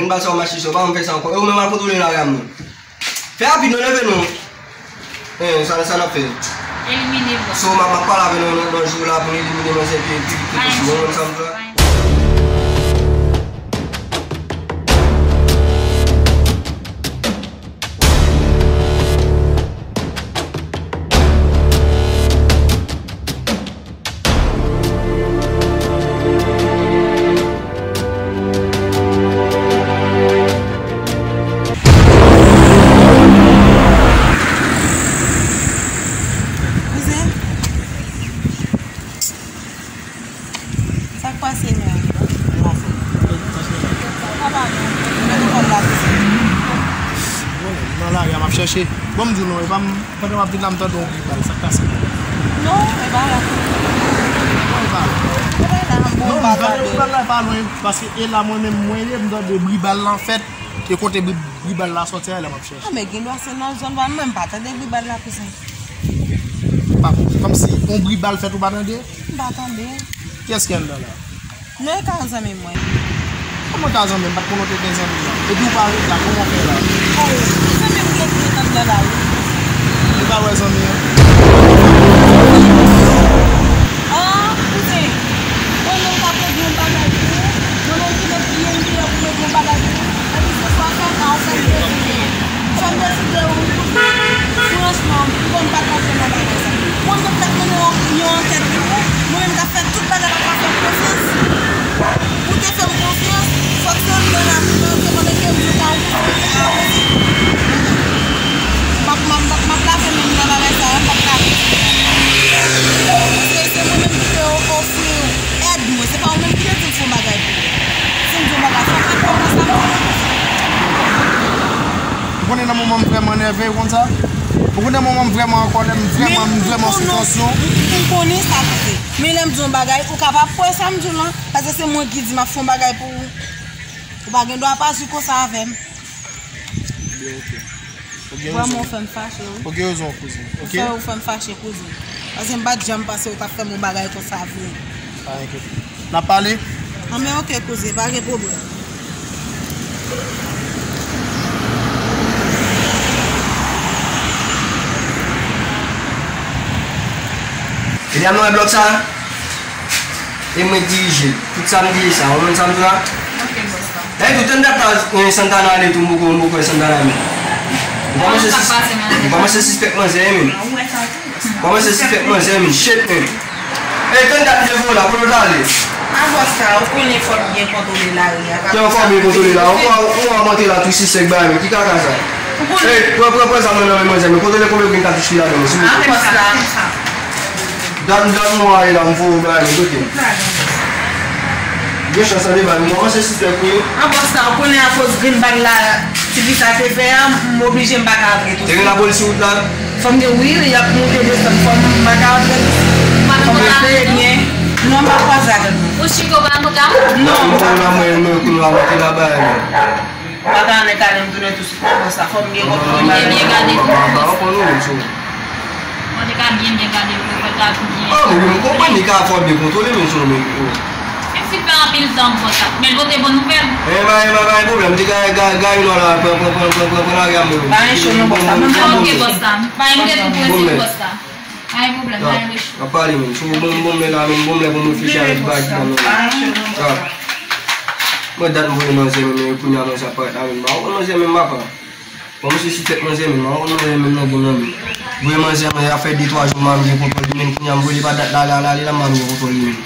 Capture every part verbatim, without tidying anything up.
Bal sa w mache sou, pa m fè sa ankò. E ou menm al kontwole lari a non. Fè rapid non, leve non. Eh, sa, sa n ap fè? Elimine bòs. So, m ap, m ap pale avè nou nan, nan jou la pou nou elimine manzè pi, pi vit ke posib. Ou konprann sa m di la? Kouzen, sa k pase menm? Papa, nou, nou nan lekòl la, kouzen. Bon, nan lari a, m ap chèche. Bon, m di w non, e pa m, pandan m ap vin la, m tande yon bri bal. Sa k pase? Non, e pa la. Non, e pa la. E pa la, bon, non, m pa tande. Bri bal la pa lwen, paske e la mwen menm mwen ye, m tande bri bal lan fèt, e kote bri, bri bal la sòti a, e la m ap chèche. Ah, men gen dwa se nan zòn pa m, men m pa tande bri bal la, kouzen. Pa, kòmsi yon bri bal fèt ou pa tande? M pa tande. Kiyès ki anndan la? Non, e ka zanmi mwen. Kòman ka zanmi m? M pa t konnen w te gen zanmi la. Epi w pa ret la, kòman w fè la? Oh, zanmi m gen, gen anndan la, wi. Ou pa wè zanmi an? Ah, kouzen, mwen menm ka pran yon bagay pou ou. Mwen menm ki met pye m deyò pou mete yon bagay pou ou. Epi se swa fè ka ou fè m deside. Fò m deside wi, kouzen. Franchman, m konn pa t ap fè nan bagay sa. Mwen menm k ap mennen yon, yon ankèt pou ou, mwen menm k ap fè tout bagay pa fè m konfyans. Ou te fè m konfyans, fòk se ou ki nan lavi mwen, ou te konnen ke m se pa yon kouzen, m se pa yon kouzen. M ap, m ap, m ap, m ap lave men m nan bagay sa, m p ap ka. Paske se mwen menm ki te ofri w èd mwen, se pa ou menm ki te di m fè yon bagay pou ou. Si m di yon bagay, fòk ou konprann sa m di. Ou konnen nan moman m vrèman nève, ou konn sa? Ou konnen moman m vrèman an kòlè, m vrèman, m vrèman sou tansyon. M konnen sa, kouzen. Men lè m di yon bagay, ou kapab kwè sa m di w lan, paske se mwen ki di m ap fè yon bagay pou ou. Ou pa gen dwa pa sou konsa avè m. Vrèman, ou fè m fache, wi. Ou gen rezon, kouzin. Ou fè, ou fè m fache, kouzin. Paske m pa t janm panse ou t ap fè m yon bagay konsa vre. Pa enkyete. N ap pale? An, men oke, kouzin, pa gen pwoblèm. Medam, nou wè blòk sa? E mwen dirije l. Tout samdi e sa. Ou konprann sa m di w la? Ok, bòs la. Dayè tou, tann dat la, eh, Santana ale tou, m poko, m poko wè Santana menm. Ou kòmanse sis-, ou kòmanse sispèk manzè, wi, menm. Ou kòmanse sispèk manzè, menm. Shit, menm. Ey, tann dat m te voye w la, kote w t ale? A bòs la, ou konnen fò m byen kontwole lari a. Ki ankò byen kontwole la? Ou a, ou a monte la tou sispèk bagay, menm. Ki kaka sa? Ey, pran, pran, pran zam nan nan men manzè, menm. Kontwole konbyen grenn katouch ki ladan l, silvouplè. A bòs la. Dat, dat mwen ale la, m voye w bagay, men kote m? Gen chans an devan, m kòmanse sispèk wi. An bòs la, ou konnen akoz grenn bal la, ti fi sa te fè a, m oblije m pa ka antre tou. Te gen lapolis sou wout la? Fò m gen, wi, y ap monte desann, fò m pa ka antre tou. Fò m eseye byen. Non, m pa kwaze avè l non. Ou si ke w pa antre la? Non. Mwen, mwen, mwen, mwen, mwen, mwen, mwen, Pa ka annik ale m tounen tou swit nan bòs la. Fò m byen kontwole bagay. Byen, byen gade tou, bòs. Mwen te ka byen, byen gade pou fè ta byen. Ah, mwen, mwen konprann li ka fò byen kontwole, men sou men. Men si fè anpil tan, bòs la. Men l pote bon nouvèl. Eh, pa, pa, pa gen pwoblèm. Te ka, ka, ka, yon la, pran, pran, pran lari a mwen. Pa gen cho non, bòs la. Mwen, ah, ok, bòs la. Pa gen pwoblèm, bòs la. Pa gen pwoblèm, pa gen cho. N ap pale, men. Si w bon, bon, men la, men, bon, men pou m reflechi avèk bagay ki nan men. Mwen dat m voye manzè, men, men, kounye a manzè ap parèt la, men. M pa konn manzè, men, papa. Bon, misye sou tèt manzè, men. M pa konn manzè, men, nan gen nan, men. Voye manzè, men, y ap fè de twa jou, m pa menm gen kontwòl li, men. Kounye a m voye li pa dat la, la, la, li la, m pa menm gen kontwòl li, men.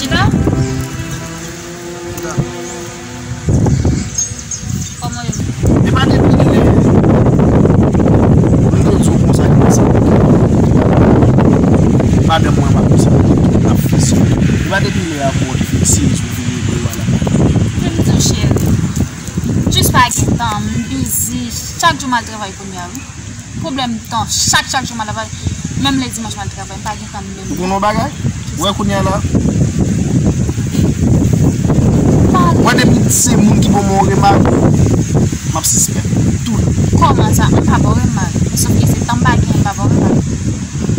Chita? Chita. Kòman yo? E pa depi lè m te di w konsa ki konsa. Madanm mwen pa konsa. L ap fè sa. E pa depi lè a pou w te fè siy sou vini pou w la. Vin di w cheri. Jis pa gen tan, m bizi. Chak jou m al travay kounye a, wi. Pwoblèm tan, chak, chak jou m al travay. Menm le dimanch m al travay, m pa gen tan menm. Ou konn yon bagay? Ou wè kounye a la? Ou wè depi se moun ki ban mwen yon remake, m ap sispèk tout. Kòman sa? M pa ba w remake. Men sòf ke se tan m pa gen, m pa ba w remake.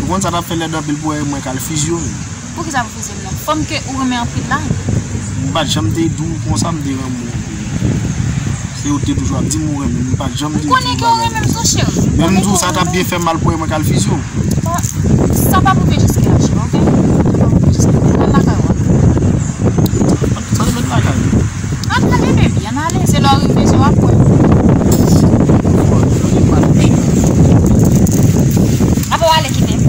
Ou konn sa t ap fè lèd anpil pou wè mwen k al fizyone. Poukisa pou fizyone? Fanm ke ou renmen anpil la. M pa t janm te di w konsa, m te renmen w anpil. Se ou te toujou ap di m ou renmen m, m pa t janm te di w bagay. Ou konnen ke w renmen m tou, cheri. Men m di w sa t ap byen fè mal pou mwen k al fizye w. Sa pa pou fè jiske la, cheri, oke? Sa pa pou fè jiske la. Mwen lakay ou a. Sa te met lakay ou. Ann ale, baby, ann ale. Se lè w rive, se w ap wè. Apa w ale kite m.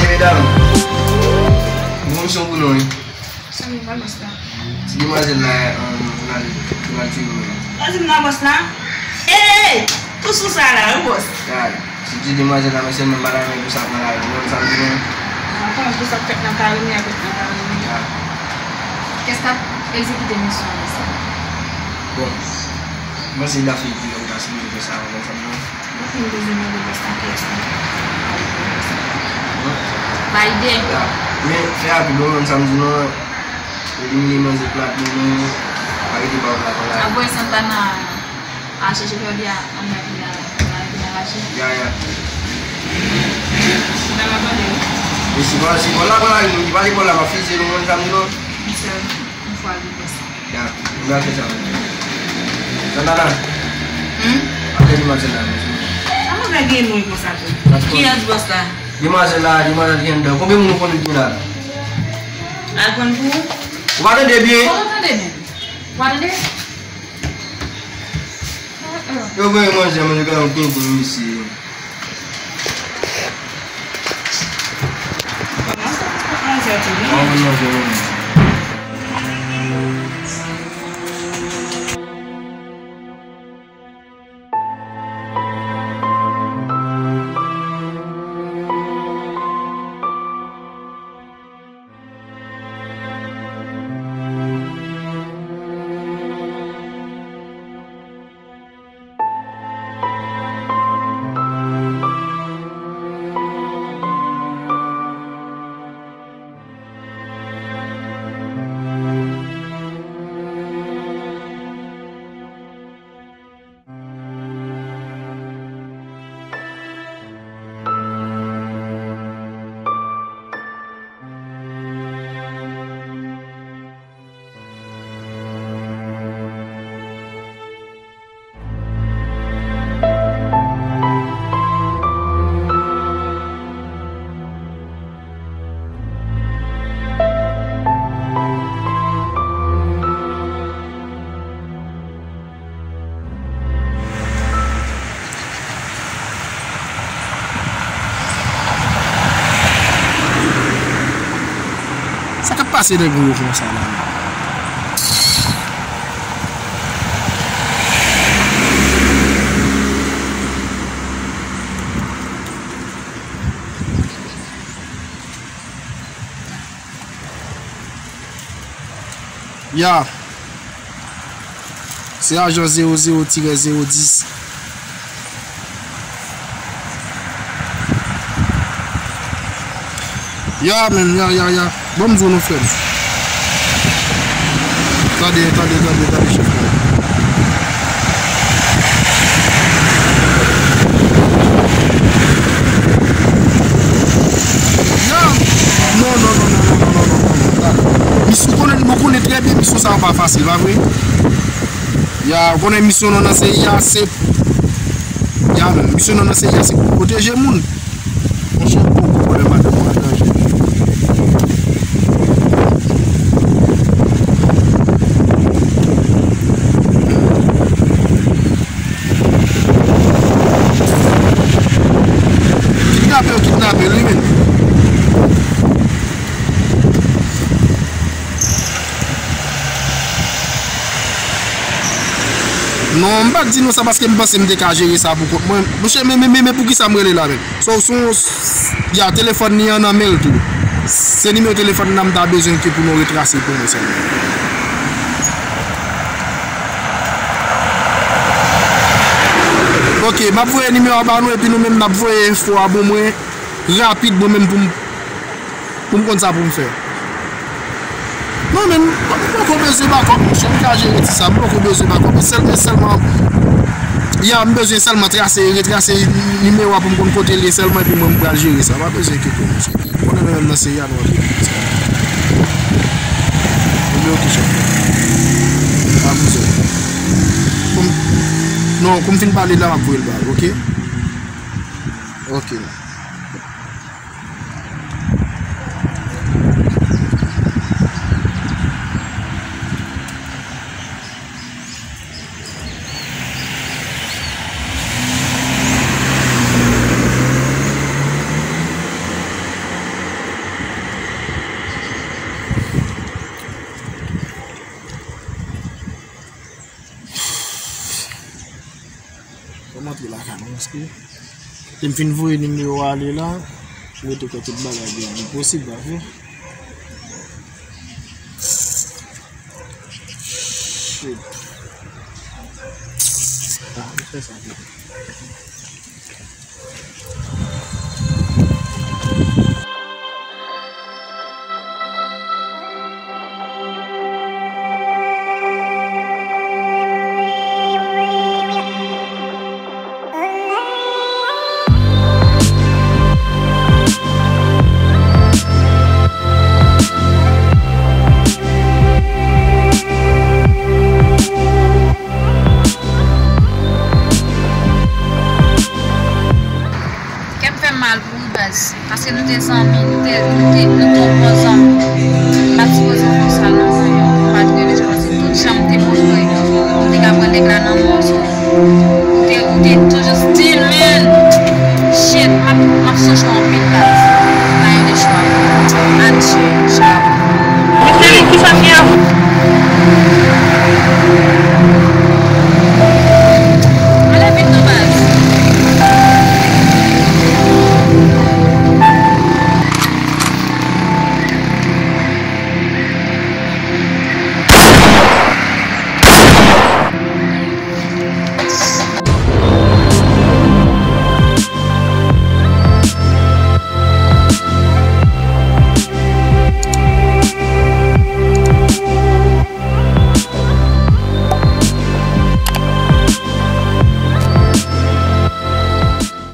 Medam, bon misyon pou nou, wi. Sa nou pa bòs la. Ti demwazèl la, um, pral, pral fini. Ou di m nan bòs la? Ey! Tou sou sa la, wi, bòs. Ya, si ti demwazèl la, men sèlman m pa ta renmen pou sa pran lari, ou konn sa m di nou? Mwen konnen tout sa k fèt nan kare m, y ap ret nan kare m. Ya. Kès k ap egzekite misyon an, bòs la? Bon, mwen se Daphne ki lè ou ta sipoze fè sa, ou konn sa m di nou? Mwen fin bezwen mande bòs la kiyès li. Ba ide. Ya. Men, fè rapid, ou konn sa m di nou an, elimine manzè plat, men, men, pa rete ba w plat an la. Ap voye Santana al chèche Claudia anndan vila, anndan vila rache. Ya, ya. Mwen ap tande w. E si pa, si pa la, pa la, li pa li pa la, m ap fize nou, ou konn sa m di nou an. Yon sèl, yon fwa li bòs. Ya, m pral fè sa. Santana. Hmm? Apre demwazèl la, mesye. Sa mwen fè gen nou konsa tou. Kiyès bòs la? Demwazèl la, demwazèl ki anndan. Konbyen moun ou konnen ki la? Al pran pou ou. Ou pa tande byen? Ou pa tande byen? Ou pa tande? Yo voye manje, manje ka yon konkou, mesye. Sa k ap pase nan gwo yo konsa la menm? Ya. Se ajan zewo zewo tirè zewo dis. Ya, menm, ya, ya, ya. Bon, m di w non, frè m. Tande, tande, tande, tande, chèf mwen. Pa fasil, pa vre? Ya, ou konnen misyon nou nan se ya, se ya menm. Misyon nou nan se ya, se pou pwoteje moun. Monchè, poko pwoblèm madanm ou an danje. Kidnape yo kidnape l, wi, men. Non, m pa t di nou sa paske m panse m te ka jere sa pou kont mwen. Monchè, men, men, men, men poukisa m rele la menm? So, so, ya, telefòn li an nan men l tou. Se nimewo telefòn nan m ta bezwen ke pou nou retrase pou mwen sèlman. Ok, m ap voye nimewo a ba nou epi nou menm n ap voye enfo a pou mwen rapid mwen menm pou m, pou m konn sa pou m fè. Non, men, m poko bezwen bakòp, monchè, m ka jere ti sa, m poko bezwen bakòp. E sèl, e sèlman, ya, m bezwen sèlman trase, retrase nimewo a pou m konn kote l ye sèlman, epi mwen, m pral jere sa. Pa bezwen enkyete w, monchè. Ou konnen nou menm nan seri a, nou antre. Nimewo ki chòf la. Pa bezwen. Kou m, non, kou m fin pale la, m ap voye l ba ou, ok? Ok. Fò m antre lakay mwen, paske lè m fin voye nimewo a ale la, m rete kwè tout bagay gen, gen posib, pa vre? Shit. Ah, m fè sa tou. Kè m fè m mal pou ou, baz. Paske nou te zanmi, nou te, nou te, nou te yon bon zanmi. M pa t sipoze fè w sa non, Junior. M pa t rele sa paske tout jan m te montre, m te ka pran nèg la nan mòso. Ou te, ou te toujou still, man. Shit, m ap, m ap sonje w